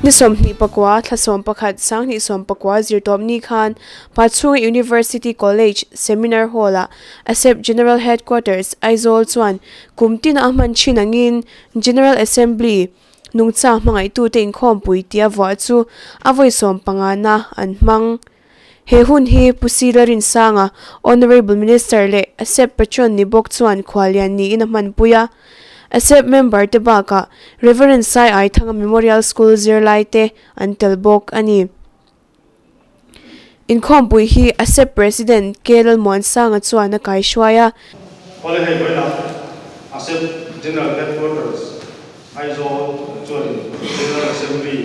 Ni 29 thla 11 2019 zirtawpni khan Pachhunga University College Seminar Hall-ah ASEP General Headquarters, Aizawl chuan kum tina a hman thin angin General Assembly nungcha hmangaihtute inkhawmpui tia vuah chu a vawi 15 na an hmang. He hun hi Pu Sila Rinsanga, Honourable Minister leh ASEP Patron ni bawk chuan khuallian niin a hmanpui a. ASEP member te bakah Reverend Sai Aithanga Memorial School zirlai te an tel bawk a ni. Inkhawmpui hi ASEP President K Lalmuansanga chuan a kaihruai a. Awle hei vawilah ASEP General Headquarters Aizawl chuan General Assembly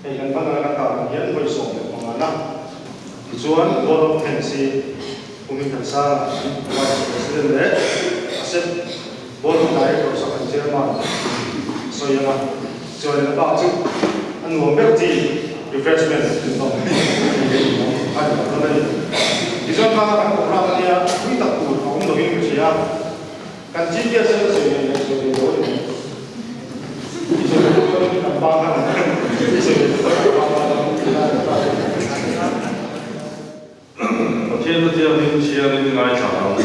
Hei kan banner kan tar ang hian vawi 15 na. Tichuan Board of Thanks hi kumin kan sang a, Vice President leh ASEP Board of Directors a kan Chairman a sawi ang a. Chuan in a bak chu a nuam ber chi refreshment kan hmang a ni tak dawn a ni. Tichuan kha kan programme ania pui tak tur a awm lovin ka hria a. Kan Chief Guest hian a sawi ve leh sawi ve lo a ni. I sawi ve duh chuan kan bang a ni. I sawi ve duh chuan kan bang a ni. Pathian na thianghlim chhiarin ngaithla ang.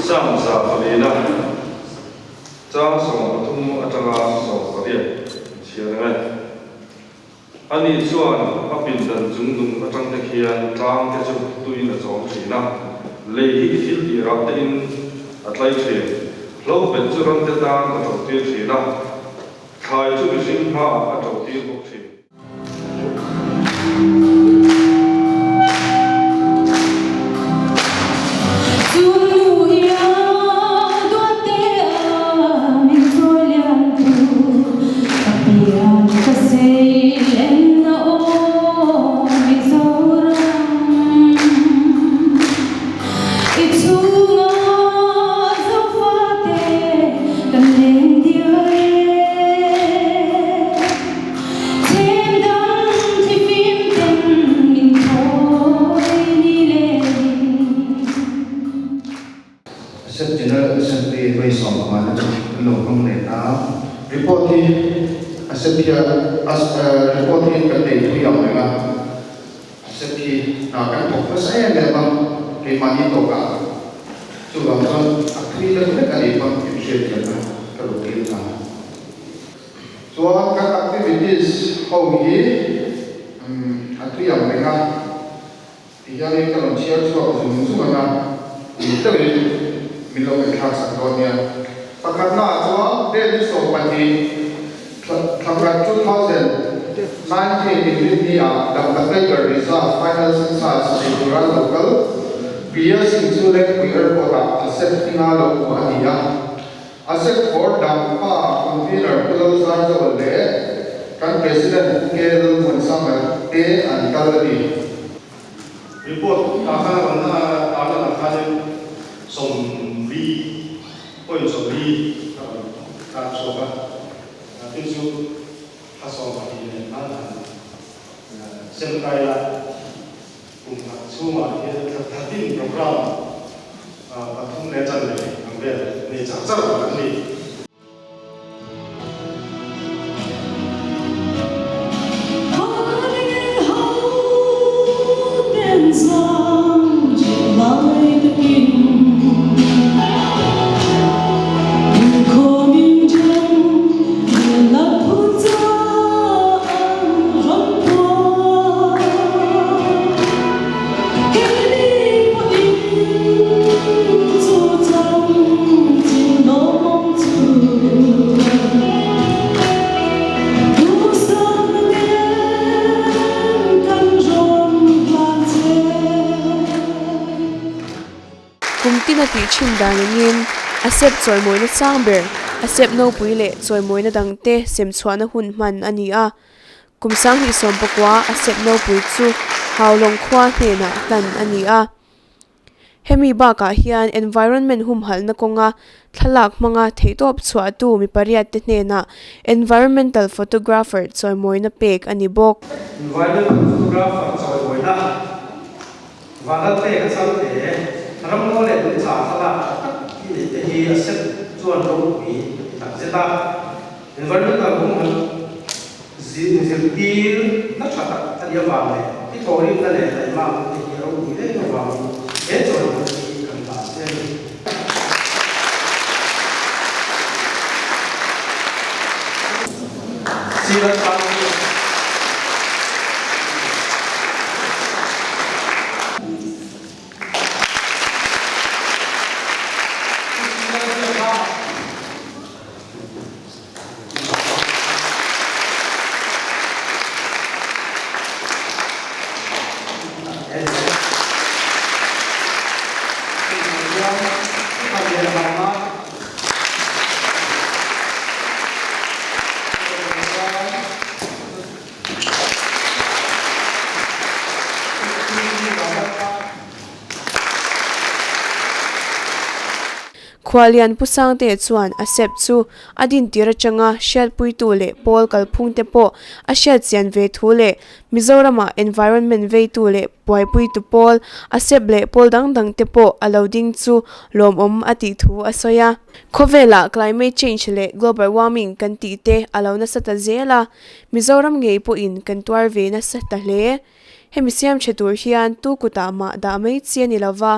Psalm 104 chang 13 atanga 18 chhiar ang e. Ani chuan a pindan chungnung atang te khian tlang te chu tuiin a chawm thin a, lei hi thil tih rah te in a tlai thin. Hlo bet chu ram te tan a to tir thin a, thlai chu mihring hmaah a to tir bawk thin. Sep General Assembly vawi 15 na chu an lo hmang leh ta. Report hi a sep hian report hi kan nei thui ang reng a, a sep hi hna kan thawk nasa em em a, keimahni tawkah chuvang chuan a thui deuh hlek a nih pawn inhriathiamna ka rawn dil ta. Chuan kan activities ho hi a tui ang reng a, ti hianin ka rawn chhiar chhuak zung zung ang a, ui deuhin min lo ngaihthlak sak dawn nia. Pakhatna ah chuan date ni 12 thlakhat 2019 inrinni ah Dampa Tiger Reserve final census nei tura lo kal Priya Singh chu Lengpui Airport ah a set hminga lo hmuh a ni a. A set for Dampa Convener Pu Lalzarzawl leh kan President Pu K Lalmuansanga te an kal a ni. Report ah khan a rawn tarlan ang khanin 40 point 40 a rawn tar chhuak a, tin chu thla 12 nen khan han sem kai la. Kum khat chhungah hian thla khatin programme pathum leh chanve ang vel nei char char tur an ni. Kum tin a tih thin dan angin a sep chawimawina sang ber, a sep nopui leh chawimawina dangte sem chhuahna hun hman a ni a. Kum 2019 a sep nopui chu Haulawng khua hnenah hlan a ni a. Hemi bakah hian environment humhalhna kawnga thlalak hmanga theihtawp chhuahtu mi pariat te hnenah environmental photographer chawimawina pek a ni bawk. Environmental photographer chawimawina Vanlal pek a chang te, ramngaw leh nungcha thlalak tha tak i neih te hi a sep chuan ropui a ti tak zet a. Environmental humhalh. Zirtir na tha tak a nih avang leh i thawhrimna leh taihmakna te hi a ropui em avangin he chawlhna hi kan hlan che a ni. Silan Party. Khualian Pu Sangte chuan a sep chu a dintir atanga hriatpuitu leh pawl kalphungte pawh a hriatchian ve thu leh Mizorama environment veitu leh buaipuitu pawl a sep leh pawl dang dangte pawh a lo ding chu lawmawm a tih thu a sawi a. Khawvelah climate change leh global warming kan tih te a lo nasa ta zel a, Mizoram ngei pawhin kan tuar ve nasa ta hle. Hemi siam tha tur hian tu kutah mah dah mai chi a ni lova,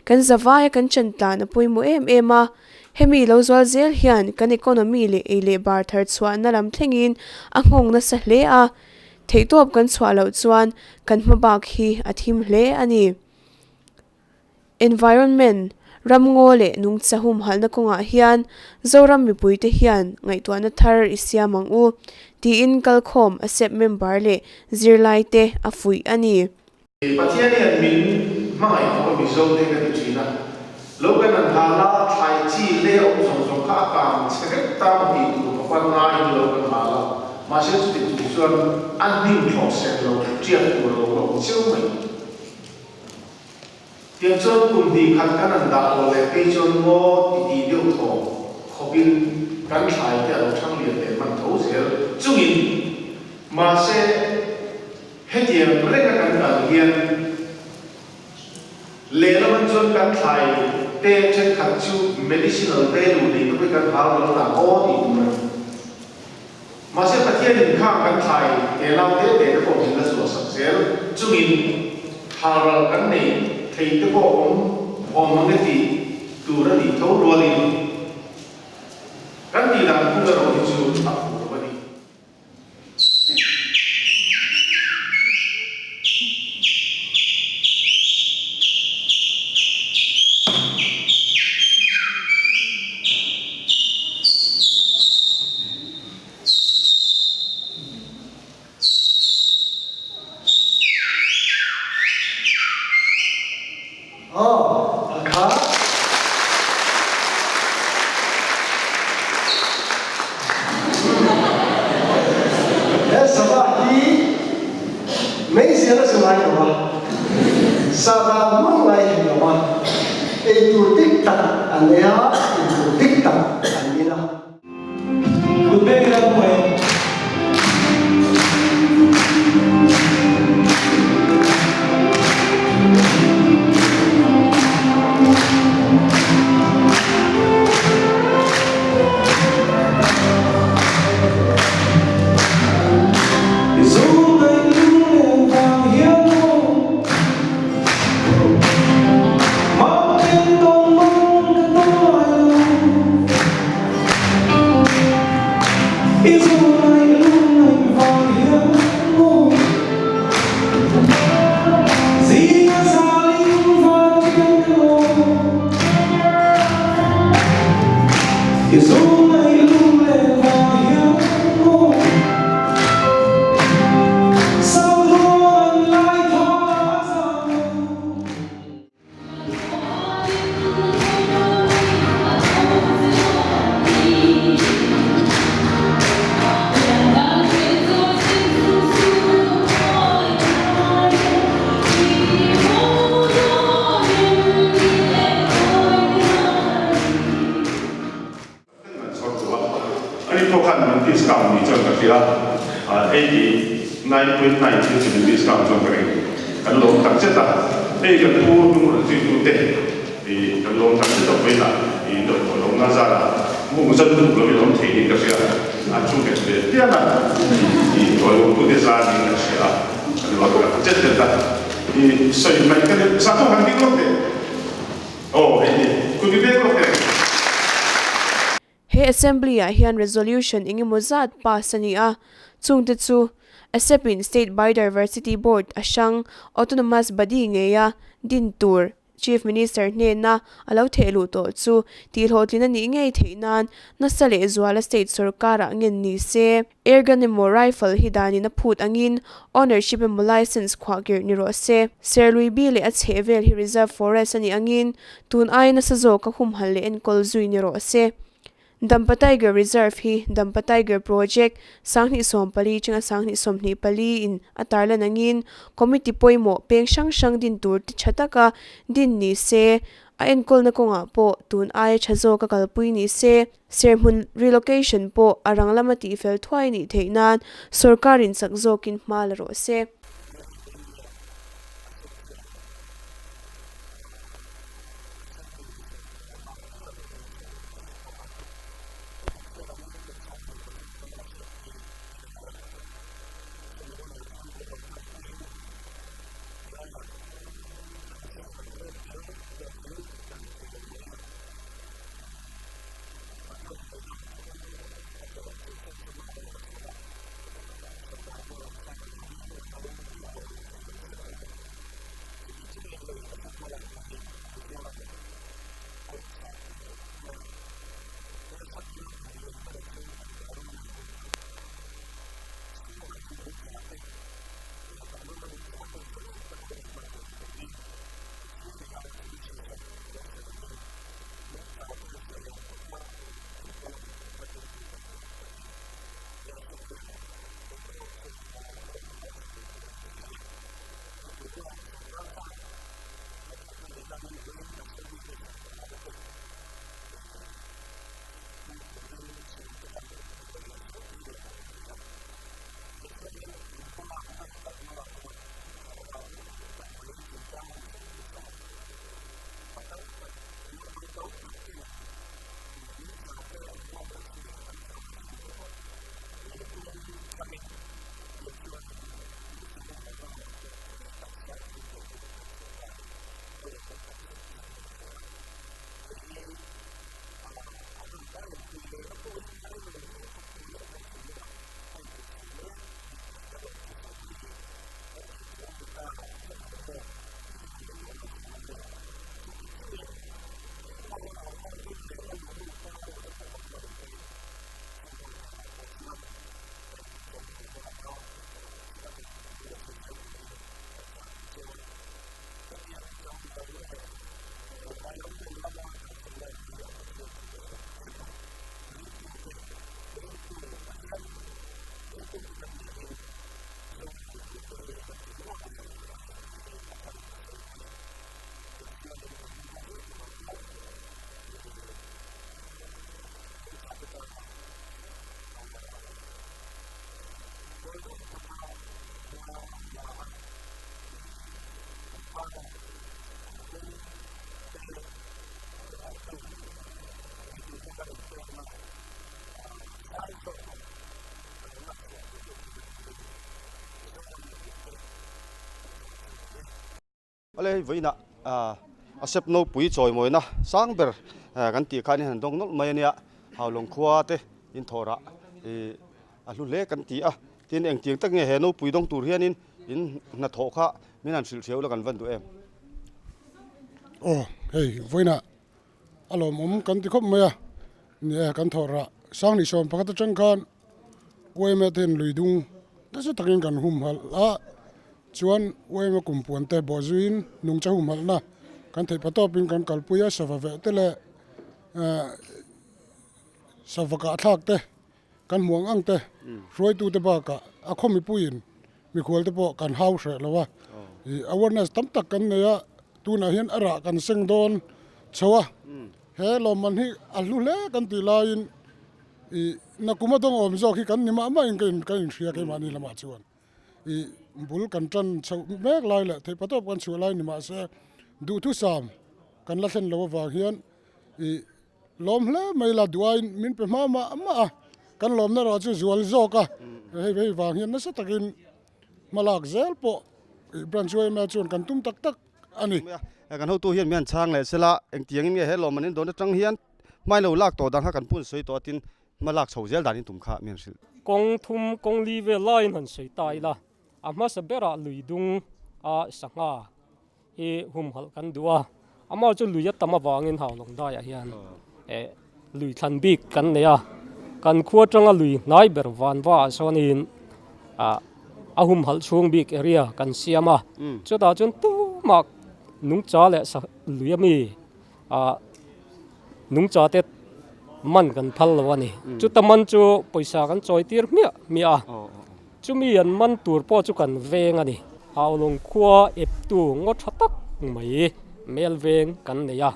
kan zavaia kan chan tlan a pawimawh em em a. Hemi lo zual zel hian kan economy leh ei leh bar thar chhuahna lam thlengin a nghawng nasa hle a, theihtawp kan chhuah loh chuan kan hma bak hi a thim hle a ni. Environment, ramngaw leh nungcha humhalhna kawngah hian Zoram mipuite hian ngaihtuahna thar i siam ang u, tiin kalkhawm a sep member leh zirlaite a fuih a ni. Pathian hian min hmangaih khawp a Mizo te ka ti thin a, lo kan an hal a, thlai chi leh awm zawng zawng kha a kang chhe vek ta maw tih tur ka pan ngaiin lo kan hal a, mahse chuti chung chuan a hnim thlawh sen lo tiat tur a lo la awm chiau mai. Tiang chuan kum hnih khat kan han dah aw leh phei chuan maw ti ti deuh thaw khawpin kan thlai te a lo thang lian leh hman tho zel chungin mahse hetiang renga kan kal hian lehlam chuan kan thlai te thenkhat chu medicinal value nei te pawh hi kan hal ral ta aw tih tur a ni. Mahse Pathianin khang kan thlai te lau te te te pawh min la zuah sak zel chungin halral kan nei thei te pawh awm awm ang e tih tur a nih tho rualin kan tih dan phung erawh hi chu a phu lo a ni. Aw, a kha. He sava hi meizial a zu ngai lo a, sava hmang ngai hek lo a, eitur dik tak an ei a, eitur dik tak an in a. Ani pawh khan min discount ni chuan ka hria a, 89.9 thil chu min discount chuan ka ring. Kan lawm tak zet a, hei kan pu hnung rawn zuitu te ih kan lawm tak zet a vawiinah ih dawt pawh lawmna zarah mung zan duh lovin awm thei niin ka hria. A chu nghet ve pian a, i tawlawmtute zan in a hria a, ka ni lo ka chet chet a, i sawi mai ka ni, sakhaw han ding lawk teh, aw hei hi kut i beng lawk teh. He Assembly ah hian resolution engemaw zat pass a ni a, chungte chu ASEP in State Biodiversity Board a hrang autonomous body ngeia din tur Chief Minister hnena a lo theh luh tawh chu tihhlawhtlin a nih ngei theih nan nasa leh zuala state sorkarah ngen ni se. Airgun emaw rifle hi danin a phut angin ownership emaw licence khuah kirh ni rawh se. Serlui bi leh a chheh vel hi reserve forest a nih angin tun aia nasa zawka humhalh leh enkawl zui ni rawh se. Dampa Tiger Reserve hi Dampa Tiger Project 2014 atanga 2024 in a tarlan angin committee pawimawh peng hrang hrang din tur ti tha taka din ni se, a enkawlna kawngah pawh tun aia tha zawka kalpui ni se, serhmun relocation pawh a rang lama tihfel thuai nih theih nan sorkarin chak zawkin hma la rawh se. Awle hei vawiinah a sep nopui chawimawina sang ber kan tih khan in han dawng nawlh mai a nia, Haulawng khua te inthawhrah ih a hlu hle kan ti a, tin engtiang tak nge he nopui dawng tur hianin in hnathawh kha min han hrilh hriau la kan van duh em? Aw hei vawiinah a lawmawm kan ti khawp mai a, ni e kan thawhrah 2011 atang khan UMA te hian lui dung nasa takin kan humhalh a, chuan UMA kumpuan te bawh zuiin nungcha humhalhna kan theih patawpin kan kalpui a, sava veh te leh sava kahthlak te kan hmuh ang ang te hruaitute bakah a khaw mipuiin mikhual te pawh kan hau hreh lo a, ih awareness tam tak kan nei a, tunah hian a rah kan seng dawn chho a, he lawmman hi a hlu hle kan tih laiin ih nakuma dawng awm zawk hi kan ni mah mah in ka in ka inhria keimahni lamah chuan ih bul kan tan chhoh mek lai leh theihpatawp kan chhuah lai ni mahse duhthusam kan la thlen lo avang hian ih lawm hle mai la duhaiin min pe hma mah mah a. kan lawmna erawh chu zual zawk a, hei hei vang hian nasa takin hma lak zel pawh branch yma chuan kan tum tak tak a ni. Kan hotu hian min han chhang leh sela, engtiangin nge he lawm an indawn atang hian hmai lo lak tawh dan kha kan pun sawi tawh atin hma lak chho zel dan in tum kha min han hrilh. Kawng thum, kawng li vel laiin han sawi ta ila, a hmasa berah lui dung a sangha hi humhalh kan duh a, amah chu lui a tam avangin Haulawng daiah hian lui thlan bik kan nei a, kan khua atanga lui hnai ber vanva ah sawnin a humhalh chhung bik area kan siam a, chutah chuan tumah nungcha leh lui ami nungcha te man kan phal lo a ni, chuta man chu pawisa kan chawi tir hmiah hmiah a. Chumi an man tur pawh chu kan veng a ni. Haulawng khua eptu ngaw tha tak mai mel veng kan nei a,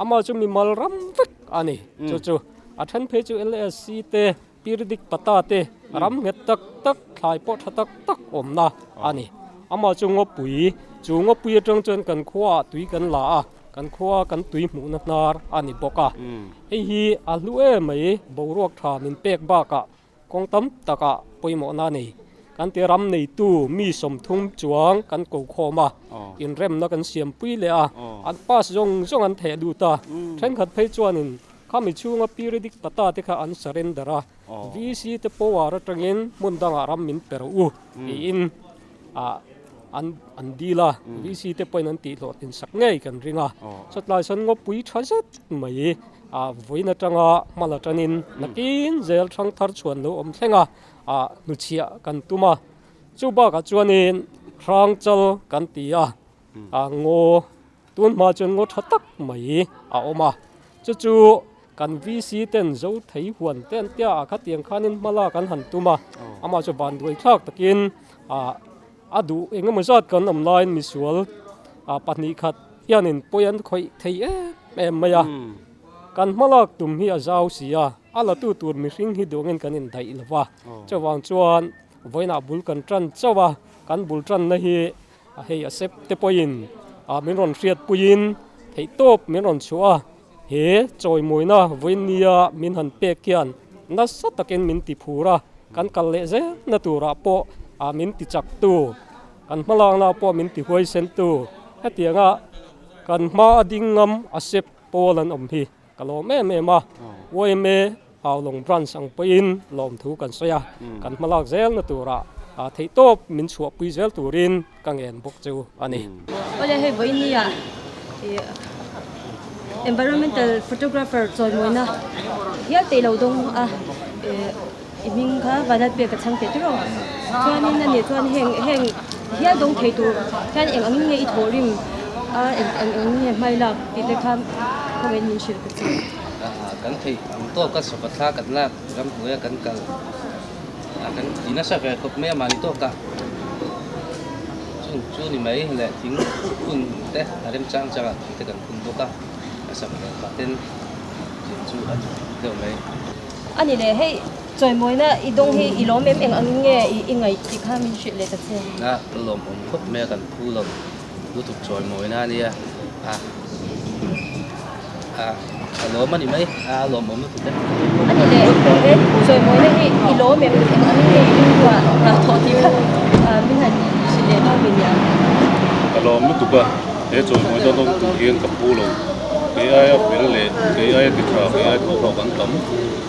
amah chu mimal ram vek a ni. Chu chu a then phei chu LSC te, Pirdik Pata te ram nghet tak tak, thlai pawh tha tak tak awmna a ni. Amah chu ngawpui, chu ngawpui atang chuan kan khuaah tui kan la a, kan khua kan tui hmuhna hnar a ni bawk a. Hei hi a hlu em mai, boruak tha min pek bakah Kawng tam takah pawimawhna a nei. Kan ti ram neitu mi 30 chuang kan ko khawm a, inremna kan siampui leh a, an pass zawng zawng an theh lut a. Thenkhat phei chuanin khami chhunga periodic pata te kha an surrender a, VC te power atangin hmun dangah ram min pe rawh u tiin an an dil a, VC te pawhin an tihhlawhtlin sak ngei kan ring a. Chawtlai sawn ngawpui tha zet mai. A vawiin atanga hmal atanin nakin zel thang thar chhuan lo awm thleng a, a hnuchhiah kan tum a. Chu bakah chuanin hrang chal kan ti a, a ngaw tun hma chuan ngaw tha tak mai a awm a. Chu chu kan VC ten zo thei huan te an tia a khatiang khanin hmala kan han tum a, amah chu van duai thlak takin a a duh engemaw zat kan awm laiin misual 2 khat hianin pawi an khawih thei em em mai a, kan hmalak tum hi a zau si a, a la tu tur mihring hi duangin kan indaih lo va, chuvang chuan vawiinah bul kan tan chauh a, kan bul tanna hi hei a sep te pawhin min rawn hriatpuiin theihtawp min rawn chhuah a, he chawimawina vawiin nia min han pek hian nasa takin min ti phur a, kan kal leh zelna turah pawh min ti chak tu. Kan hmalakna pawh min ti huaisen tu. Hetianga kan hma a ding ngam a sep pawl an awm hi ka lawm em em a. YMA Haulawng Branch ang pawhin lawmthu kan sawi a, kan hmalak zelna turah theihtawp min chhuahpui zel turin ka ngen bawk chu a ni. Awle hei vawinia environmental photographer chawimawina hial te ilo dawng a. I hming kha vanat pek ka chhang teh tiraw? Chuanin a nih chuan heng heng hial dawng thei tur hian eng angin nge i thawh rim a eng eng angin nge hmai lak tih te kha khawngaihin min hrilh ka che. Kan theih ang tawk a sawpa thla kan lak ramhnuai a kan kal a kan ti nasa ve khawp mai a mahni tawkah chung chu ni mai leh thing phun te a remchang changah thing te kan phun bawk a a sak ve pah ten thing chu a deuh mai. A ni le, hei chawimawina i dawng hi i lawm em eng angin nge i ngaih tih kha min hrilh leh ta che. A lawmawm khawp mai a, kan phu lo lutuk chawimawina a nia, a a a lawm a ni mai, a lawmawm lutuk e. A ni le, he chawimawina hi i lawm em eng angin nge i rilruah hna thawh tih kha min han hrilh leh dawn ve nia. Ka lawm lutuk a, he chawimawina dawng tur hian ka phu lo. Kei aia fel leh kei aia ti tha, kei aia thawhhlawh kan tam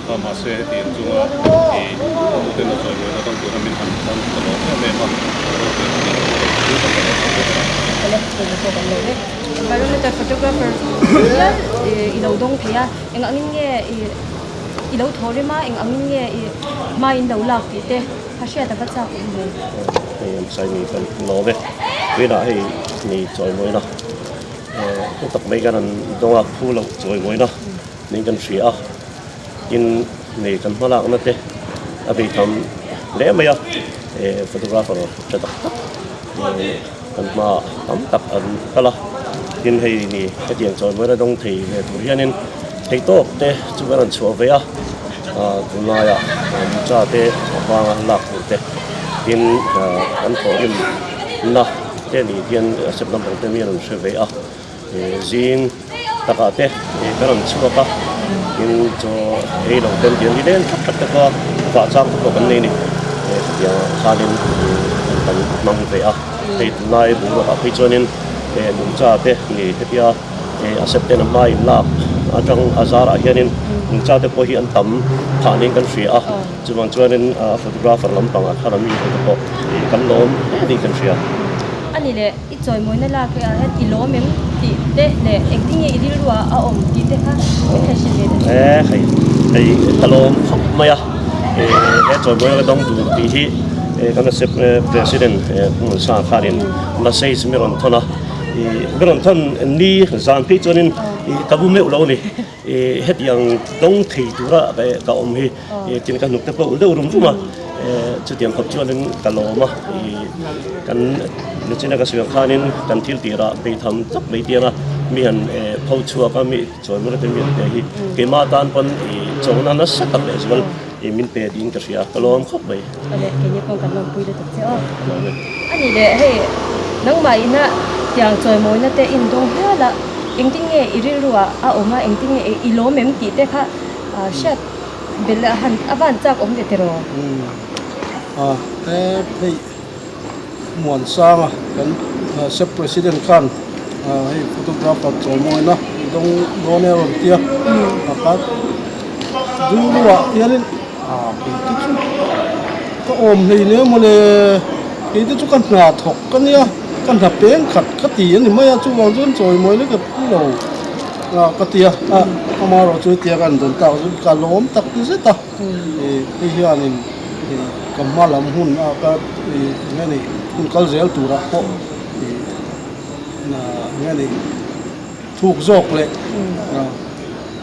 a, mahse hetiang chunga i hotuten a chawimawi dang tura min han thlang ka lawm em em a, hotel hi ka lo chu ka lawm em em a. Ka left phone pawh kan lo e. Environmental photographer hial i lo dawng thei a, eng angin nge i lo thaw rem a, eng angin nge i hma in lo lak tih te kha hriat a va chak awm ve. Hei an sawi kan lawm e, tuinah hei ni chawimawina. Hmu tak mai kan han dawng a, phu loh chawimawina niin kan hria a, tin nei kan hmalakna te a bei tam hle mai a, photographer tha tak tak kan hmaah tam tak an kal a, tin hei ni hetiang chawimawina dawng thei ve tur hianin theihtawp te chu kan rawn chhuah ve a, tunlaiah cha te a vanga lak tur te tin kan thawhrim na. Te ni hian step lampang te mi an rawn hre ve a, zing takah te kan rawn chhuak a, tin chaw ei lo ten tiang ni leng thak thak te kha vah chang te pawh kan nei a ni. Khatiang ah khanin kan hmang ve a, hei tunlai boruak ah phei chuanin nungcha te ni hetia a septen a hma in lak atang a zarah hianin nungcha te pawh hi an tam phah niin kan hria a, chuvang chuanin photographer lampangah khan a mi ho te pawh kan lawm hle niin kan hria. Ani leh i chawimawina lak ah hian i lawm em tih te leh engtin nge i rilru ah a awm tih te kha min han hrilh ve ta che. E hei hei ka lawm khawp mai a, he chawimawina ka dawng tur tih hi kan President Pu Munsanga khanin message mi rawn thawn a, mi rawn thawn ni zan phei chuanin ka bu meuh lo a ni, hetiang dawng thei tura ka awm hi tin ka hnuk te pawh ulh deuh rum rum a, chutiang khawp chuanin ka lawm a, kan nichina ka sawi ang khanin kan thil tirah beitham tak mai tianga mi han pho chhuak a, mi chawi te mi an pe hi keimah tan pawn chona nasa tak leh zual min pe tiin ka hria, ka lawm khawp mai. Awle, keini pawh kan lawmpui lutuk che aw. Ka lawm e. A nih leh hei nangmah ina tiang chawimawina te indawng hial a, engtin nge i rilru ah a awm a, engtin nge i lawm em tih te kha hriat belh a han a van chak awm ve tiraw? Umm a he hei Muansanga kan sep president khan hei photographer chawimawina dawng dawn e a rawn ti a, a kha rilru ah hianin ah kei te chu ka awm hlei nia mawle kei te chu ka hna thawk ka nia ka hna peng khat ka ti a ni mai a chuvang chuan chawimawina ka phu lo ka ti a amaherawhchu hetiang a an dawn tak chu ka lawm tak zet a. Hei hianin ka hma lam hun a ka eng nge ni hun kal zel turah pawh eng nge ni thuk zawk leh eng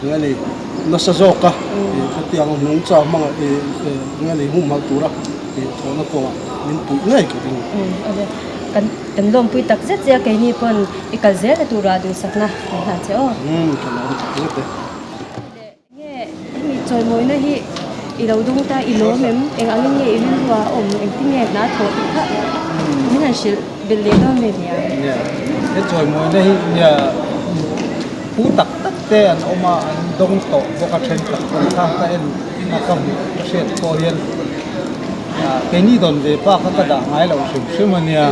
nge ni nasa zawka khatiang nungcha hmanga eng nge ni humhalh tura thawhna kawngah min puih ngei ka ring. Kan kan lawmpui tak zet zia keini pawn i kal zel na turah duhsakna kan hlan che aw. Ka lawm tak zet e. Nge hemi chawimawina hi i lo dawng ta i lawm em? Eng angin nge i rilru a awm? Engtin nge hna thawh tih kha min han hrilh belh leh dawn ve nia. Nia, he chawimawina hi nia phu tak tak te an awm a, an dawng tawh bawk a thenkhat pawh kha ka en a ka hmuh ka hriat pawh hian keini dawn ve bak kha ka dah ngai loh hrim hrim a nia.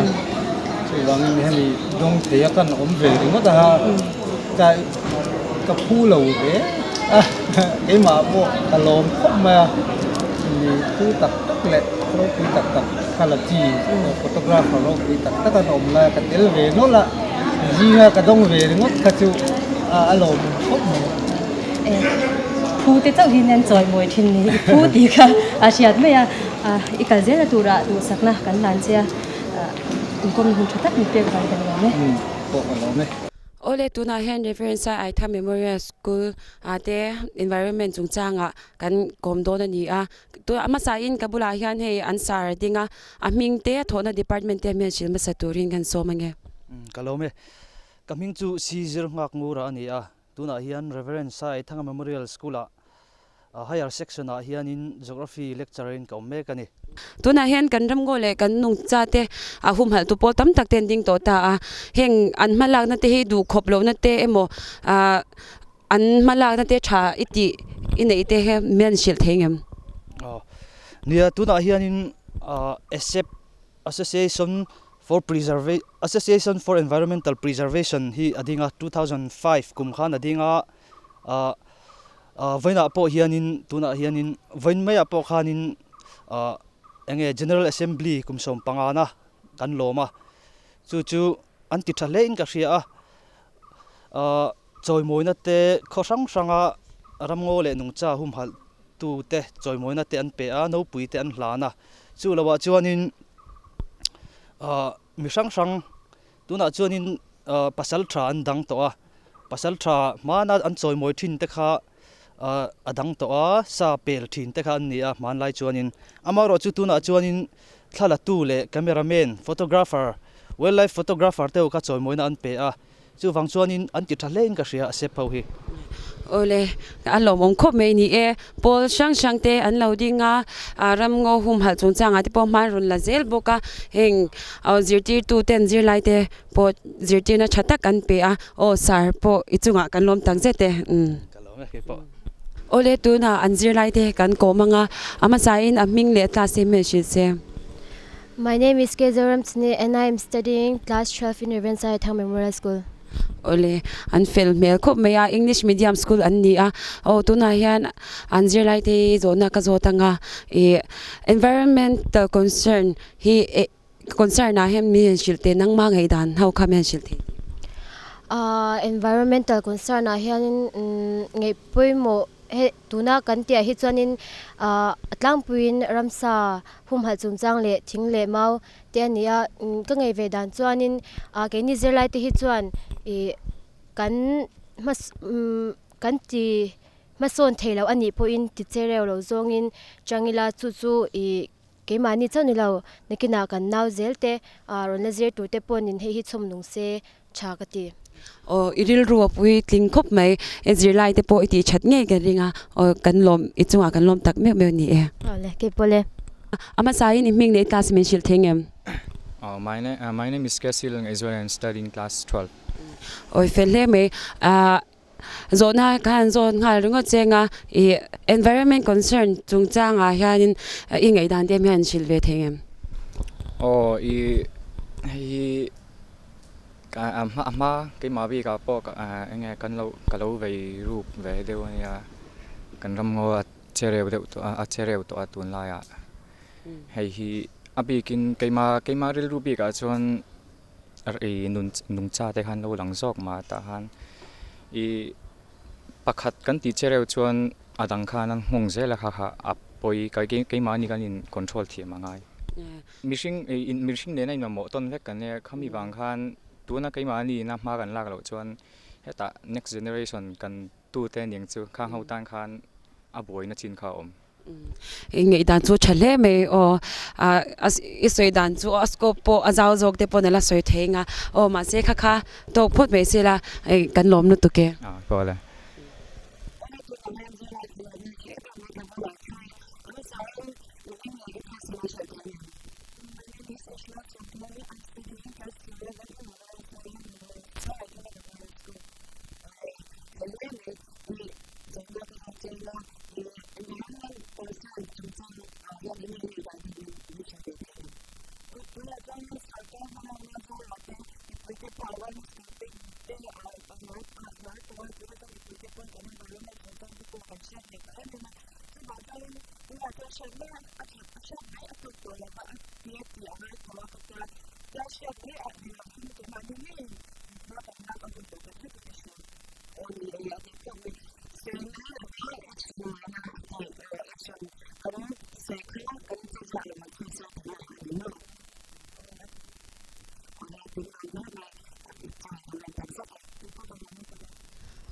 Chuvangin hemi dawng thei a kan awm ve ringawt a ha ka Ka phu lo ve a, keimah pawh ka lawm khawp mai a, mi phu tak tak leh ropui tak tak kha la chi photographer ropui tak tak an awm lai a ka tel ve nawlh a, zinga ka dawng ve ringawt kha chu a lawmawm khawp mai. Phu te chauh hi an chawi mawi thin ni, i phu tih kha a hriat mai a, i kal zel a turah duhsakna kan hlan che a, inkawmna hun tha tak min pek vang kan lawm e. Pawh ka lawm e. Awle tunah hian Reverend Sai Aitha Memorial School ah te environment chungchangah kan kawm dawn a ni a, tuna a hmasain ka bulah hian hei an sar a ding a, a hming te a thawhna department te hmel hrilh hmasa turin kan sawm ange. Ka lawm e. Ka hming chu Si Zir Nghak Ngura a ni a, tunah hian Reverend Sai Aithanga Memorial School ah Higher section ah hianin Geography lecturer in ka awm mek a ni. Tunah hian kan ramngaw leh kan nungcha te a humhalh tu pawl tam tak te an ding tawh ta a, heng an hmalakna te hi duhkhawp lohna te emaw ah an hmalakna te tha i tih i neih te hi min an hrilh thei ngem? Aw nia tunah hianin ASEP Association for Preserva Association for Environmental Preservation hi a ding a, 2005 kum khan a ding a ah Ah vawiinah pawh hianin tunah hianin vawiin maiah pawh khanin ah eng nge General Assembly kum 15 na kan lawm a, chu chu an ti tha hle in ka hria a, ah chawimawina te khaw hrang hranga ramngaw leh nungcha humhalh tu te chawimawina te an pe a, nopui te an hlan a, chu lohah chuanin ah mi hrang hrang Tunah chuanin pasal tha an dang tawh a, pasal tha hmana an chawimawi thin te kha a dang tawh a, sa pel thin te kha an ni a hmanlai chuanin. Amaherawhchu tunah chuanin thlalatu leh cameraman, photographer, wildlife photographer te ho kha chawimawina an pe a, chuvang chuanin an ti tha hle in ka hria a sep ho hi. Awle, a lawmawm khawp mai ni e. Pawl hrang hrang te an lo ding a, ramngaw humhalh chungchangah te pawh hman rawn la zel bawk a, heng zirtirtu ten zirlai te pawh zirtirna tha tak an pe a, aw sir pawh i chungah kan lawm tak zet e. Ka lawm e keipawh. Awle tunah an zirlai te kan kawm anga a hmasain a hming leh class hi hmel hrilh se. My name is K Zoramchhani and I am studying class 12 in Rev. Sai Thang Memorial School. Awle an fel hmel khawp mai a English medium school an ni a aw tunah hian an zirlai te hi zawhna ka zawt anga ih environmental concern hi eh concern ah hian mi han hrilh teh nangmah ngaihdan ho kha mi han hrilh thei. Ahh environmental concern ah hianin umm ngaih pawimawh he tuna kan tih ah hi chuanin ahh a tlangpuiin ramsa humhalh chungchang leh thing leh mau te a ni a ka ngei ve dan chuanin ah keini zirlai te hi chuan ih kan hmas umm kan ti hmasawn thei loh a nih pawhin ti che reuh lo zawngin chang ila chu chu ih keimahni chauh ni lo nakinah kan nau zel te ah rawn la zir tur te pawhin hei hi chhawm nung se tha ka ti. Aw i rilru a pui tling khawp mai e zirlai te pawh i tih that ngei ka ring a aw kan lawm i chungah kan lawm tak meuh meuh ni e. Aw le kei pawh le. A hmasain i hming leh i class min hrilh thei ngem? Aw my name my name is Casey Leng Israel and studying class 12. Awi fel hle mai ah zawhna khan zawn nghal ringawt cheng a i environment concern chungchangah hianin i ngaihdan te hian hrilh ve thei ngem? Aw i hei hi A hma keimah bikah pawh eng nge kan lo ka lo vei rup ve deuh a nia kan ram ngaw a che reu deuh tawh a a che reu tawh a tunlaiah hei hi a bikin keimah keimah rilru bikah chuan ih nun nungcha te khan lo lang zawk mah tah khan ih pakhat kan tih che reu chuan a dang khan an nghawng zel a kha kha a pawi keimahni kan in control thiam a ngai. Mihring mihring nena inmamawh tawn vek kan nia, khami vang khan tuna keimahni ina hma kan lak loh chuan hetah next generation kan tute aniang chu khang ho tan khan a buaina chin kha a awm. Ngaihdan chu tha hle mai aw, i sawi dan chu a scope pawh a zau zawk te pawh nala sawi thei anga aw mahse kha kha tawk phawt mai sela kan lawm lutuk e. Aw le.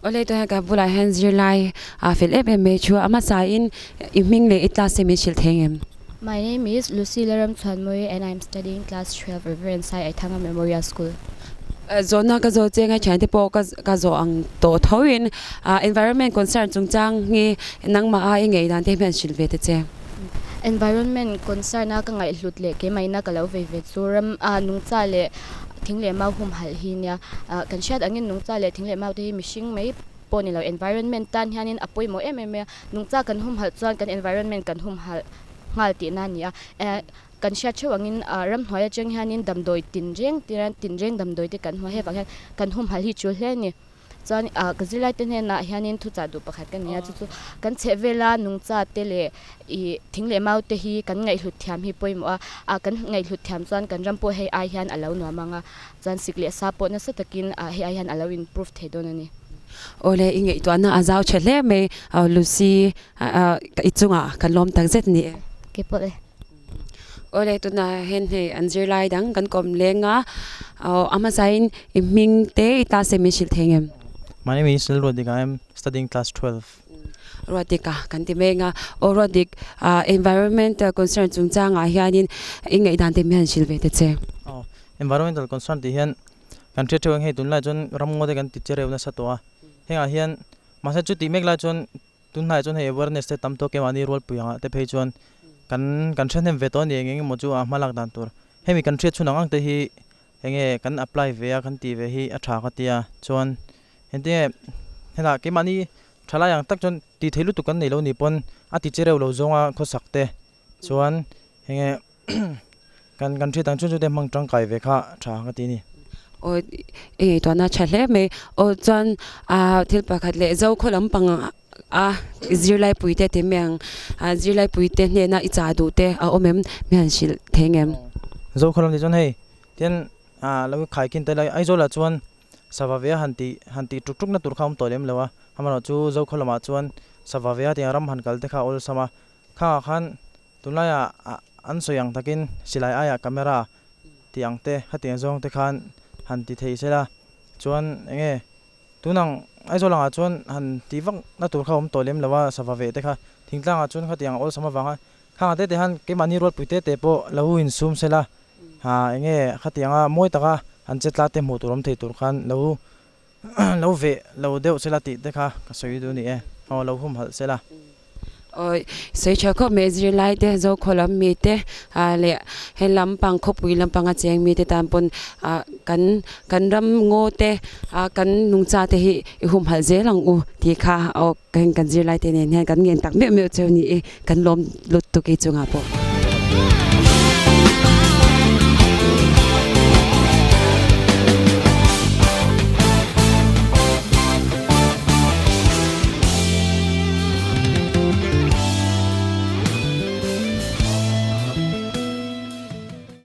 Awle tunah ka bulah hian zirlai a fel em em mai thu a hmasain i hming leh i class te min hrilh thei ang em? My name is Lucy Laramchhuanmawii and I am studying class 12 Reverend Sai Aithanga Memorial School. Zawhna ka zawh che ngaithian te pawh ka zawh ang tawh tho in environment concern chungchang hi nangmah a i ngei dan te hian hrilh ve ta che. Environment concern a ka ngaihhlut leh keimahina ka lo vei ve chu ram a nungcha leh thing leh mau humhalh hi nia. Kan hriat angin nungcha leh thing leh mau te hi mihring mai pawh ni lo environment tan hianin a pawimawh em em a, nungcha kan humhalh chuan kan environment kan humhalh nghal tihna a ni a. Kan hriat theuh angin ramhnuai atang hianin damdawi tinreng tinreng damdawi te kan hmu a, hei vang hian kan humhalh hi tul hle a ni. Chuan ka zirlai te hnenah hianin thuchah duh pakhat ka nei a, chu chu kan chheh vela nungcha te leh ih thing leh mau te hi kan ngaihhlut thiam hi pawimawh a, ah kan ngaihhlut thiam chuan kan ram pawh hei ai hian a lo nuam ang a, chuan sik leh sa pawh nasa takin ah hei ai hian a lo improve thei dawn a ni. Awle i ngaihtuahna a zau tha hle mai, Lucy i chungah kan lawm tak zet ni e. Keipawh e. Awle tunah hian hei an zirlai dang kan kawm leng a aw a hmasain i hming te i class te min hrilh thei ngem? My name is Lalruatdika I am studying class 12. Ruatdika kan ti mek a aw Ruatdik ah environmental concern chungchangah hianin i ngaihdan te mi han hrilh ve ta che. Aw environmental concern tih hian kan hriat theuh ang hei tunlai chuan ramngaw te kan ti che reuh nasa tawh a hengah hian mahse chutih mek lai chuan Tunhnaiah chuan hei awareness te tam tawk em a ni rualpui angah te phei chuan kan kan hre hnem ve tawh a ni eng eng emaw chu a hma lak dan tur. Hemi kan hriat chhun ang ang te hi enge kan apply ve a kan tih ve hi a tha ka tia chuan engtinge hetah keimahni Thalai ang tak chuan tih theih lutuk kan nei lo ni pawn a ti che reuh lo zawnga khawsak te chuan enge kan kan hriat ang chuan chu te hmang tangkai ve kha tha ka ti a ni. Aw i ngaihtuahna tha hle mai. Aw chuan ah thil pakhat leh Zokhaw lampang a zirlai puite ti mai ang ah zirlai puite hnena i chah duh te a awm em mi han hrilh thei ngem? Zokhaw lam tih chuan hei tian ah lo khaikin tel a Aizawlah chuan Sava ve a han tih han tih tuk tuk na tur kha awm tawh lem lo a, amaherawh chu Zokhaw lamah chuan sava ve a tiang ram han kal te kha a awlsam a, khangah khan tunlaiah an sawi ang takin silai aiah camera tih ang te khatiang zawng te khan han ti thei sela chuan eng nge tunang Aizawl angah chuan han tih vak na tur kha awm tawh lem lo a sava ve te kha thingtlangah chuan khatiang a awlsam avanga khangah te te han keimahni rualpui te te pawh lo insum sela. Ha enge khatianga mawi taka an che tla te hmuh tur awm thei tur khan lo lo veh lo deuh sela tih te kha ka sawi duh ni e, aw lo humhalh sela. Awi sawi tha khawp mai zirlai te Zokhaw lam mi te leh he lampang khawpui lampanga cheng mi te tan pawn kan kan ram ngaw te kan nungcha te hi i humhalh zel ang u tih kha aw kan kan zirlai te nen hian kan ngen tak meuh meuh cheu ni e kan lawm lutuk e chungah pawh.